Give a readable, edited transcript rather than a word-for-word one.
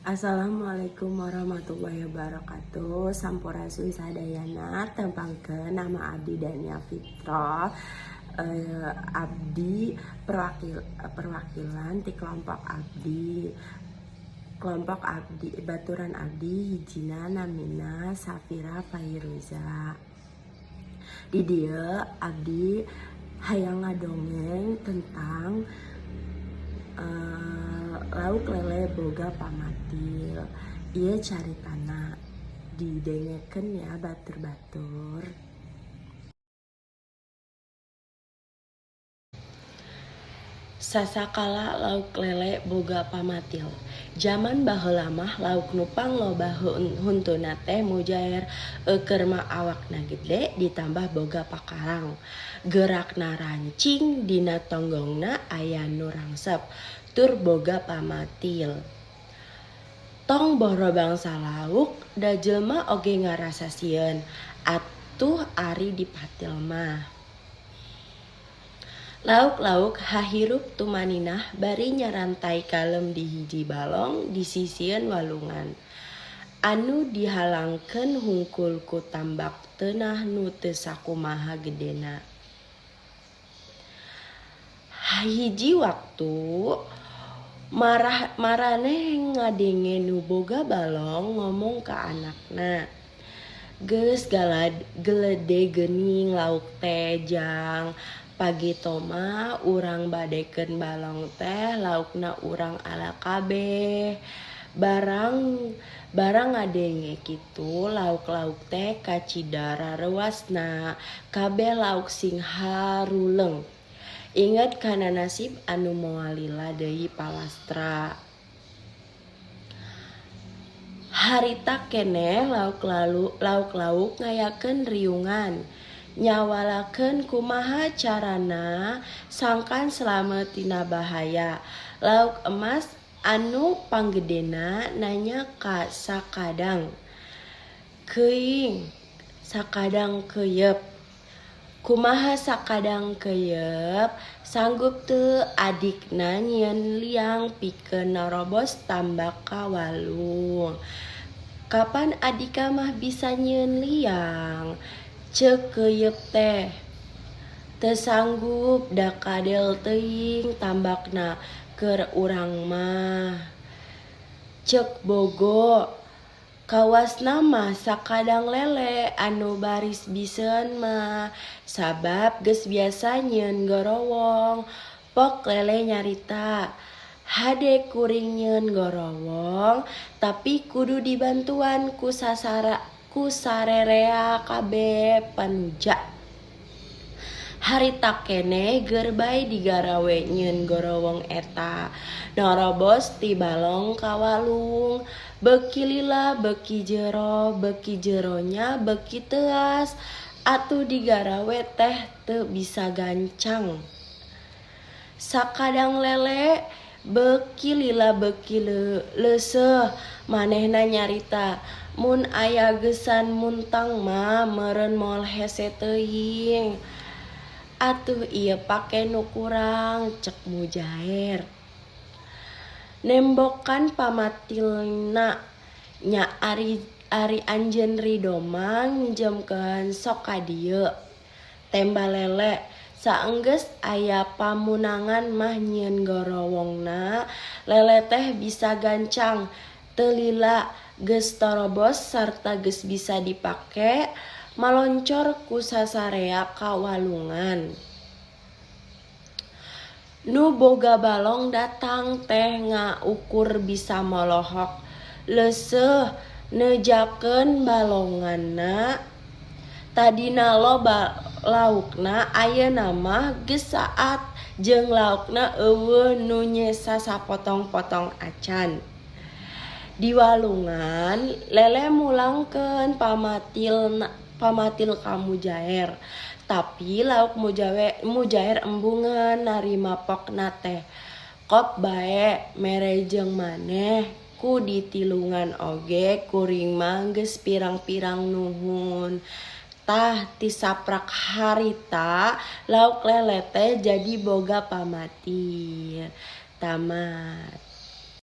Assalamualaikum warahmatullahi wabarakatuh. Sampurasun sadayana. Tepangkeun, nama abdi Dania Fitro. Abdi perwakilan ti kelompok abdi. Kelompok abdi, baturan abdi hijina namina Safira Fairuza. Di dieu abdi hayang ngadongeng tentang lauk lele boga pamatil. Ieu caritana, didengekeun ya, batur-batur. Sasakala lauk lele boga pamatil. Jaman baheula mah lauk nu pangloba huntuna teh mujair. Eukeun mah awakna gede ditambah boga pakarang. Gerakna rancing, dina tonggongna aya nu rangsep, tur boga pamatil. Tong boro bangsa lauk, da jelema oge ngarasa sieun atuh ari dipatil mah. Lauk-lauk hahirup tumaninah bari nyarantai kalem di hiji balong di sisieun walungan anu dihalangkeun hungkul ku tambak teunah nu teu sakumaha gedena. Hiji waktu maraneh ngadenge nu boga balong ngomong ka anakna, "Geus galede geuning lauk teh, Jang. Pagito mah urang badekeun balong teh laukna urang ala kabeh." Barang ngadenge kitu, lauk-lauk teh kacida rareuwasna. Kabeh lauk sing haruleng inget kana nasib anu moal lila deui palastra. Harita keneh lauk-lauk ngayakeun riungan, nyawalakeun kumaha carana sangkan slamet tina bahaya. Lauk emas anu panggedena nanya ka sakadang keuyeup, "Kumaha, sakadang keuyeup, sanggup teu adikna nyieun liang pikeun narobos tambak ka walung?" "Kapan adika mah bisa nyieun liang?" ceuk keuyeup teh. "Teu sanggup, da kadel teuing tambakna keur urang mah," ceuk Bogo. Kawasna mah sakadang lele anu baris biseun mah, sabab geus biasa nyieun gorowong. Pok lele nyarita, "Hade kuring nyieun gorowong, tapi kudu dibantuan ku sarerea kabeh panuja." Harita keneh geur bae digarawe nyieun gorowong eta, narobos ti balong ka walung. Beuki lila beuki jero, beuki jero nya beuki teuas, atuh digarawe teh teu bisa gancang. Sakadang lele beuki lila beuki leuseuh. Manehna nyarita, "Mun aya geusan muntang mah meureun moal hese teuing." "Atuh ieu pake nu kurang," cek mujair. Nembokan pamatilna nya, "Ari anjeun rido mah nginjemkeun sok ka dieu," tembal lele. Saenggeus aya pamunangan mah nyieun gorowongna lele teh bisa gancang. Teu lila geus tarobos sarta geus bisa dipake maloncor ku sasarea ka walungan. Nu boga balong datang teh ngaukur bisa molohok. Leuseuh neujakeun balonganna. Tadina loba laukna, ayeuna mah geus saat jeung laukna euweuh nu nyesa sapotong-potong acan. Di walungan lele mulangkeun pamatil ka mujair. Tapi lauk mujair embungeun narima pokna teh, "Kop bae mere jeung maneh ku ditilungan oge kuring mah geus pirang-pirang nuhun." Tah, ti saprak harita lauk lele teh jadi boga pamatil. Tamat.